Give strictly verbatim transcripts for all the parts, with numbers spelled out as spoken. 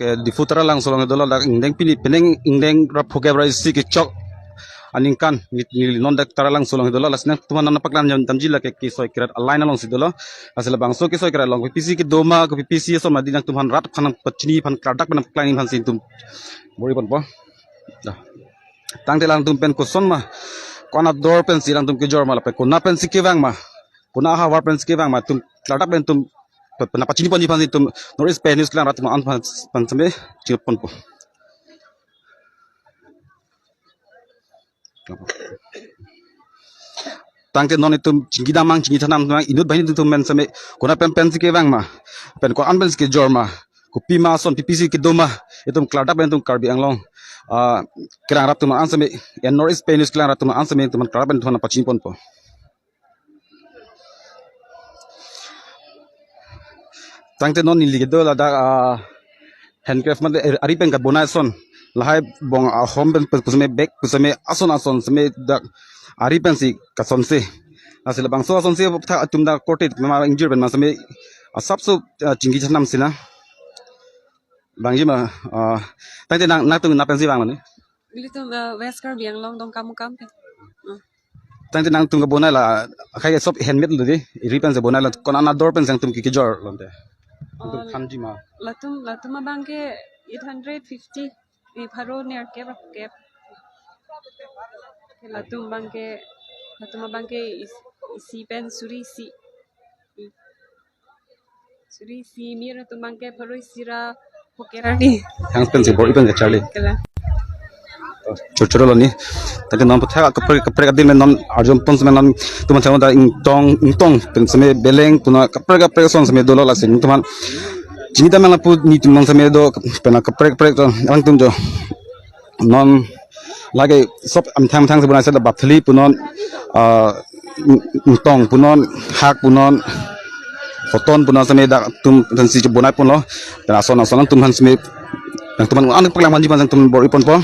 Eh, Diphu Taralangso along dolo, dak ingdeng pini, penang ingdeng ra phokep ra isi kechok aningkan, neli, neli non dak Taralangso along dolo, lasi nangtumphan nangpaklang jam tamji lake kesoi kerat a-line alongsi dolo. Lasi labangso kesoi kerat along kopisi kedo ma, kopisi ason ma, dei nangtumphan rat aphan pachini aphan klardak pen nangpaklang aphansi nelitum bor-iponpo. Dah. Tangte alangtum pen koson ma, ko-an ador pensi alangtum kejor ma, lapen konat pensi kevang ma, konat ahavar pensi kevang ma, nelitum klardak pen nelitum pe-, pena pachiniponji aphansi nelitum North East Pei News kelang rat atum an aphan, aphan seme chiniponpo. Tangte non itum chingki damnang, chingki thanam damnang, inut banghini atum pen seme konat pen pensi kevang ma, pen ko-an pensi kejor ma, kopi ma ason, kopisi kedo ma, itum klardak pen itum Karbi Anglong, ah, kelang rat atum an seme, North East Pei News kelang rat atum an seme nelitum klardak pen nelitum pachiniponpo. Tangte non neli kedo ladak, ah, handcraft mate, eh, ari pen kabonai ason. Lahai bong ahom pen puseme bag, puseme ason ason, seme dak ari pensi kasonse. Lasi labangso asonse aphuthak atum dak korte ma ingjir pen ma seme asapso, ah, chingki thanam sina. Vangji ma, ah, tangte nang, nangtum konat pensi vanglo ne? Ilitum, eh, West Karbi Anglong Dongkamukam pen. Hmm. Tangte nangtum kabonai la, akhai ke sob handmade lo dei, ri pensi bonai la, ko-an ador pensi nangtum ke kejor lonte. Nangtum Oh, thanji ma. Latum, latum abang ke eight hundred fifty, eh, pharo nerkep phokep. Latum abang ke, latum abang ke is-, isi pen suri isi. Suri isi, mir atum abang ke pharo isi ra phokep arni. Thanks pensi bor-i pen kacharli. Kela. Choro choro lo ne. Tangte non aphuthak kaprek kaprek adim non arjumpon seme nangtumphan seme dak ingtong, ingtong pen seme beleng puna kaprek kaprek ason seme dolo, lasi nangtumphan chingki damnang lapu nelitum non seme do, pena kaprek kaprek to alangtum jo. Non lake sob amthang amthang si bonai seta bathali punon, ah, ing-, ingtong punon, hak punon, cotton punon seme dak atum pensi bonaiponlo. Pen ason ason nangtum aphan seme, nangtumphan an paklang aphanji aphan nangtum bor-iponpo.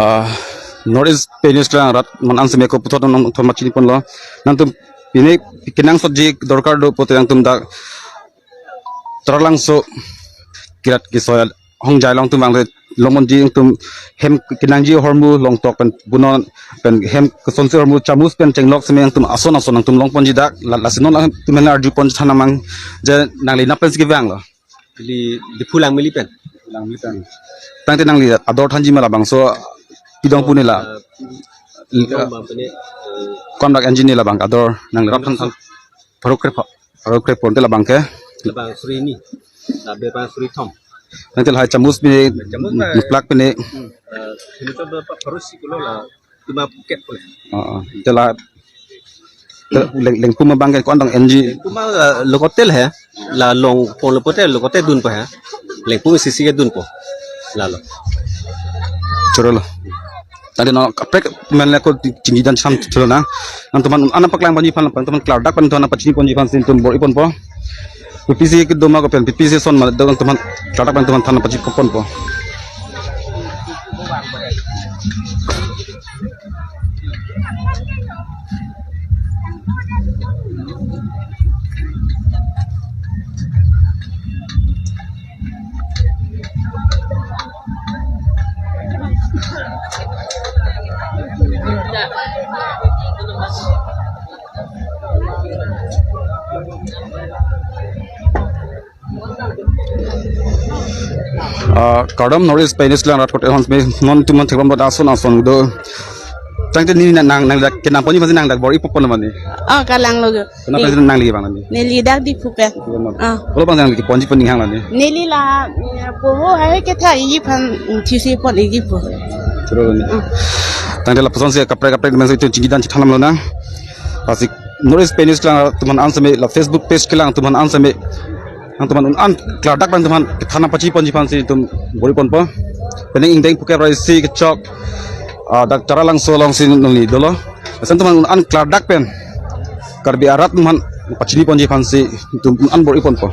Ah, North East Pei News kelang rat atum an seme ko puthot nangtum aphan pachiniponlo. Nangtum pine kenangsotji dorkar do pulote nangtum dak Taralangso kerat kesoi ahongjai along nangtum vanglo, longponji nangtum hem kenangji ahormu longtok pen punon, pen hem kesonsi ahormu chamus pen chenglok seme nangtum ason ason nangtum longponji dak la, lasi non nangtum aphan arjupon thanam nang, je nangli konat pensi kevanglo? Neli Diphu Langmili pen. Langmili pen. Tangte nangli ador thanji ma labangso pidong pu ne la? Eh, pidong abang pen, eh, ko-an dak engineer labang ador nangli rat aphan than. Pharo krepho. Pharo krepho te labang ke? Labang suri hini. Labe abang suri thom. Tangte lahai chamus pine, Chamus, eh, plak pine. Hmm. Eh, sini to berapa? Pharo isi kilo la. Lima phokep pule. Oh, oh. Te la, te leng, lengpum abang ke ko-an dak enji? Lengpum abang, eh, lokotel he. La longponlo pulote lokote dunpo he. Lengpum isi isi ke dunpo. Lalo. Choro lo. Tangte non kaprek pen le ko chingki damnang choro nang. Nangtum aphan an paklang aphanji aphan, nangtum aphan klardak pen nangtum aphan pachiniponji aphansi nangtum bor-iponpo. Kopisi kedo ma, kopi kopisi ason ma do, nangtum aphan klardak pen nangtum aphan than pachiniponpo. Ah, kardom, North East Pei News kelang rat korte aphan seme, non nangtum aphan thekbom do ason ason do. Tangte neli nang, nang, nang dak kenang ponji aphansi nang dak bor-i pon lo mane. Oh, kalang lo jo. Kona aphansi nangli vang nani? Neli dak Diphu pen. Diphu pen. Ah. Kolo abang nangli ponji pon ning hang nani? Neli la, mm, poho hai ketha iji aphan, mm, thisi pon iji po. Choro ni. Ah. Tangte lapuson si kaprek kaprek amen si itum chingki dan chithan lam lonang. Lasi North East Pen News kelang atum aphan an seme, la Facebook page kelang atum aphan an seme, nangtum aphan un-an klardak pen nangtum aphan kethan nangpachi ponji aphansi itum bor-i ponpo. Penang ingdeng phukep ra isi kechok, ah, dak Taralangso along si nangli dolo. Lason nangtum aphan un-an klardak pen Karbi arat atum aphan pachini ponji aphansi itum un-an bor-i ponpo.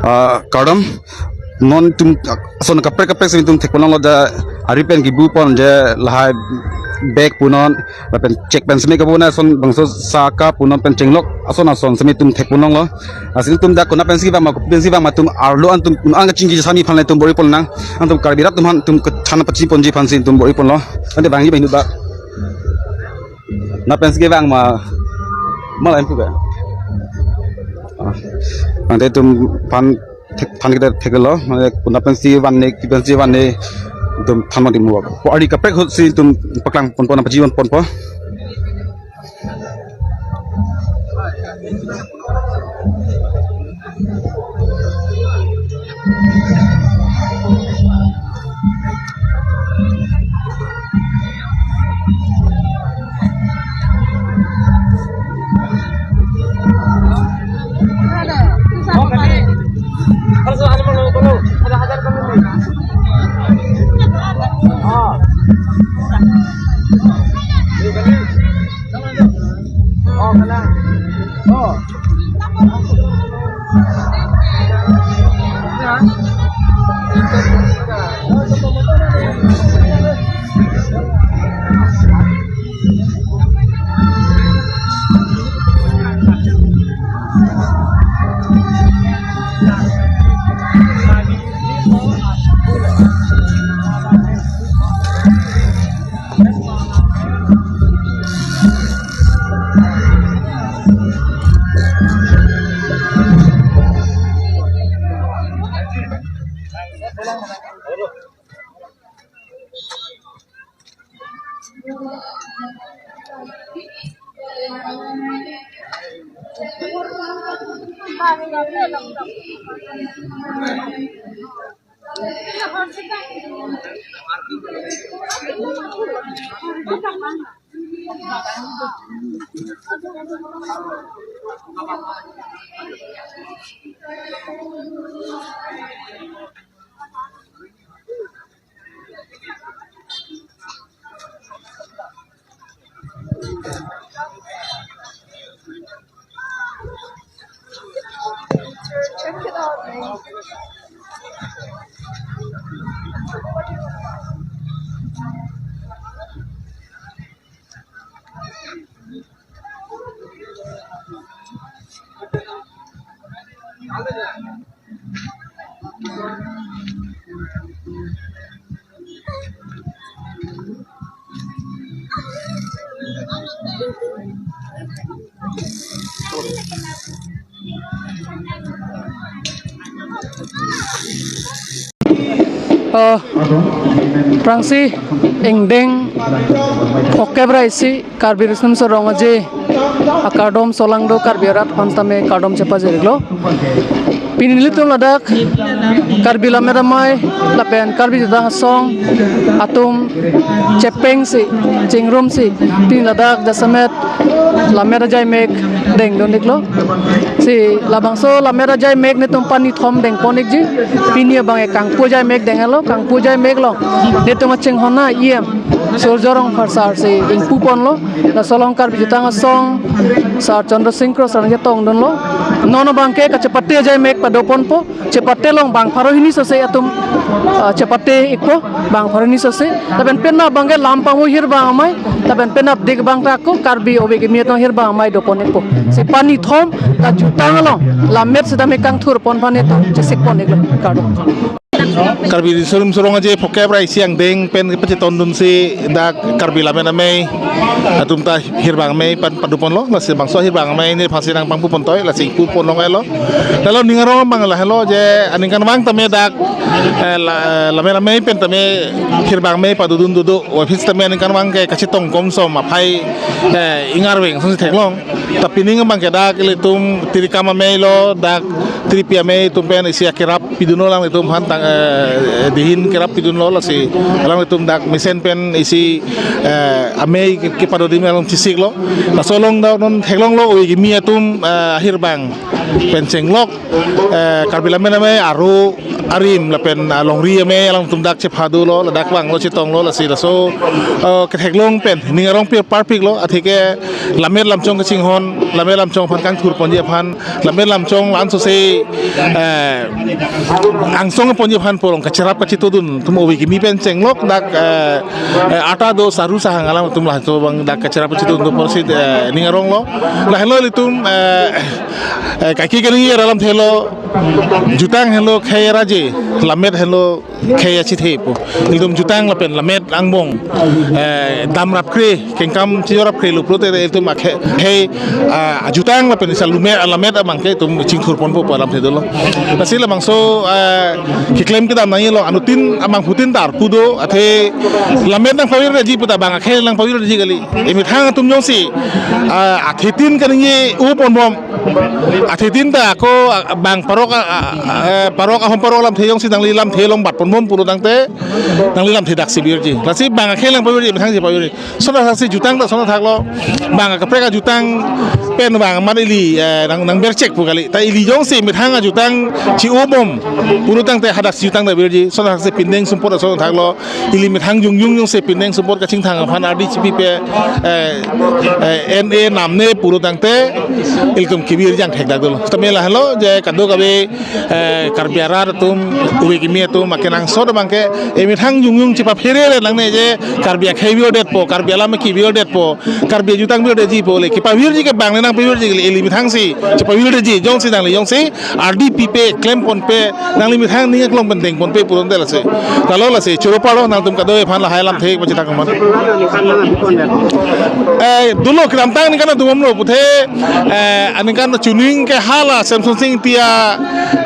Ah, kardom, non itum ason kaprek kaprek si itum thekponlonglo, ja ari pen kibu pon je lahai bag punon, lapen chek pen seme kabu na ason bangso saka punon pen chenglok ason ason seme itum thekponlonglo. Lasi itum dak kona pensi vang ma, pensi vang ma itum arlo an itum un-an kachingki sami aphan le itum bor-i pon nang. Nangtum Karbi arat atum aphan itum kethan pachi ponji aphansi itum bor-i ponlo. Ante vangji bang inut ba. Kona pensi vang ma, ma lain pu ba. Ah. Ante itum aphan thek, aphan kita theklo, mane kona pensi vanne, kopi pensi vanne, itum than ma itum vang. Ko ari kaprek ahut si itum paklang ponpo nangpachi ponpo. Oh, aphrangsi ingdeng phokep ra isi Karbi Riso Nimso Rong Aje akardom solangdo Karbi arat aphan tame kardom chepajirlo. Pini nelitum ladak Karbi Lammet Amei lapen Karbi Jutang Asong atum chepengsi, chingrumsi, pini ladak jasemet lammet ajaimek dengdun iklo. Si labangso lammet ajaimek netum pani thom dengpon ikji. Pini abang e kangpu ajaimek denglo, kangpu ajaimek along netum kachinghon a E M Surjya Rongphar sir si ingpu ponlo. Laso along Karbi Jutang Asong sir Chandra Sing Kro sir nangchetongdunlo. Non abang ke kachepate ajaimek padoponpo. Chepate along bang pharo hini sose atum, ah, chepate ikpo, bang pharo hini sose. Lapen penap abang ke lam pamo hirbang amei, lapen penap dik abang ta ako Karbi ove kimi atum hirbang amei dopon ikpo. Si pani thom la jutang along lammet sitame kangthur pon aphan netum chesik pon iklo, kardom. Karbi Riso Nimso Rong Aje phokep ra isi angdeng pen kepachetondunsi dak Karbi Lammet Amei atum ta Hirbang Amei aphan padoponlo, lasi bangso Hirbang Amei ne phansi nangpangpu pontoi, lasi pu ponlong elo. Lalo ning arong abang lahelo je aningkanvang tame dak, eh, la, Lammet Amei pen tame Hirbang Amei padodun dodo, office tame aningkanvang ke kachetong komsom aphai, eh, ingarveng asonsi theklong. Ta pining abang ke dak ilitum Tirikam Amei lo, dak Tiripi Amei atum pen isi akerap pidunlo alanglitum aphan tang, eh, dihin kerap pidunlo, lasi alanglitum dak mesen pen isi, eh, amei ke, kepadodim along chesiklo. Laso along dak non theklonglo ove kimi atum, eh, Hirbang pen chenglok, eh, Karbi Lammet Amei aro arim lapen, ah, Longri Amei alangtum dak chephadolo, ladak vanglo chetonglo, lasi laso, eh, ketheklong pen ning arong pir parpiklo, atheke Lammet Lamchong kachinghon, Lammet Lamchong aphan kangthur ponji aphan, Lammet Lamchong lansose, eh, angsong ponji aphan pu along kacherap kachetondun atum ove kimi pen chenglok dak, eh, eh, ata do saru sahang alangtum laso abang dak kacherap kachetondun do porsi, eh, ning aronglo. Lahelo ilitum, eh, eh, kaike kaningje ra alamthe lo, jutang helo khei araje, lammet helo khei achithe pu. Ilitum jutang lapen lammet angbong, eh, damrapkre, kengkam chijorapkre lo pulote ilitum akhei, khei, ah, ajutang lapen isi alume, alammet abang ke itum chingthur ponpo pu alamthe dolo. Lasi labangso, eh, keklem kedam nangjilo, anuttin abangphutin ta arpu do, athe lammet nangpavirji puta bang akhei nangpavirji kali. Emethang atum jongsi, ah, athetin kaningje-o ponbom, athetin ta ako, ah, bang parok, ah, ah, eh, parok ahom parok alamthe jongsi nangli lamthe longbat ponbom pulo tangte nangli lamthe daksi virji. Lasi bang akhei nangpavirji, emethangsi pavirji. Lason athaksi jutang ta lason athaklo. Bang akaprek ajutang pen bang amat ili, eh, nang, nangberchek pu kali. Ta ili jongsi emethang ajutang che-obom pulo tangte hadaksi jutang ta virji. Lason athaksi pindeng sumpot lason athaklo. Ili methang jongjong jongsi pindeng sumpot kachingthang aphan ardi chipipe, eh, eh, N A namne pulo tangte ilitum kevir jangthek dak dolo. Tame lahelo je kadokave, eh, Karbi arat atum, ove kimi atum akenangsot abang ke, eh, methang jongjong chepaphere nangne je Karbi akhei virdetpo, Karbi alam ke virdetpo, Karbi ajutang virdetji pu le, kepavirji ke bang le nangpavirji kali, ili methangsi chepavirji, jongsi nangli jongsi ardi pipe, klem ponpe, nangli methang ning aklong pen deng ponpe pulote lasi. Lalo lasi choro parlo nangtum kadokave aphan lahai alamthe pachethak man. Eh, dolo kedamtang aningkan atum lo puthe, eh, aningkan chuning ke hala Semson Sing Ingti a,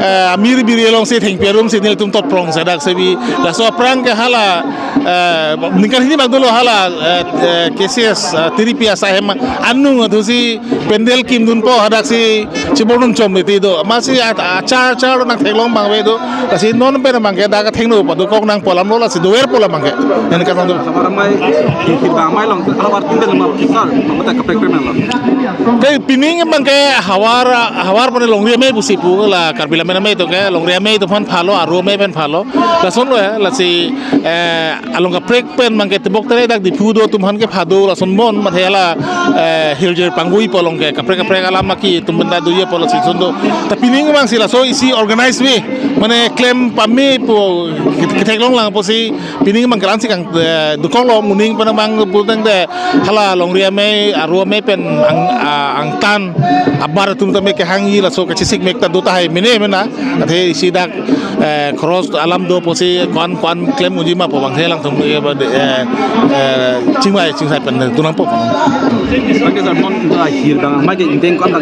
eh, amir biri alongsi thengpi arumsi nelitum totprong sedak sebi. Laso aphrang ke hala, eh, ningkan hini bang dolo hala, eh, eh, K C S, eh, Tiripi asai hem anung adusi pendel kimdunpo, hadaksi chibordun chom iti do. Amatsi a, achar, achar nangtheklong abang ave do. Lasi non pen abang ke dak athengno pado kok nangpo alamlo, lasi doverpo alam abang ke. Aningkan bang do. Havar Amei, Hirbang Amei along, havar tin den ma, sir, mata kaprek kaprek lo. Ke pining abang ke havar, havar pen Longri Amei pusi pu la Karbi Lammet Amei atum ke, Longri Amei atum aphan phalo, aro amei pen phalo. Lasonlo ya, lasi, eh, along kaprek pen abang ke tebok tere dak Diphu do atum aphan kephado, lason bon mathe hala, eh, hiljir pangui pu along ke kaprek kaprek alam aki atum benda doji pu lasi lason do. Ta pining abangsi laso isi organize ave, mane klem pame pu ketheklong lang pusi pining abang ke la-ansi kang, eh, dokoklo, moning pen abang pulo tangte hala Longri Amei, aro amei pen ang, ah, angtan abar atum tame kehangji, laso kachesik mek ta do tahai mene mena. Athe isi dak, eh, cross alam do pusi kuan kuan klem unji ma pu abang the alangtum, eh, eh, eh, chingvai chingsai pen tu nangpo. Bang ke sir, non ta Hirbang Amei ke angdeng ko-an ta,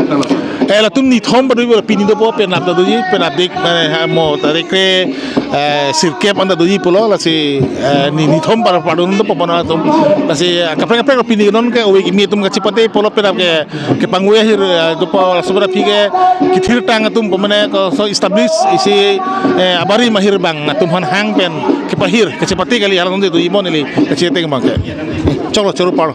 ta lo. Eh, latum nithom pado, pini dopo, penap ta doji, penap dik, mane, ha, mo tarik kre, eh, sirkep anta doji pulo, lasi, eh, ni, nithom para padun dopo pu atum. Lasi, eh, kaprek kaprek pini non ke ove kimi atum kachepate pulo penap ke, kepangui ahir, eh, dopo laso aphi ke kethirtang atum pu mane ko so establish isi, eh, abarim ahirbang atum aphan hang pen kepahir, kachepate kali, alang doji mon ili kacheteng abang ke. Choklo, choro parlo.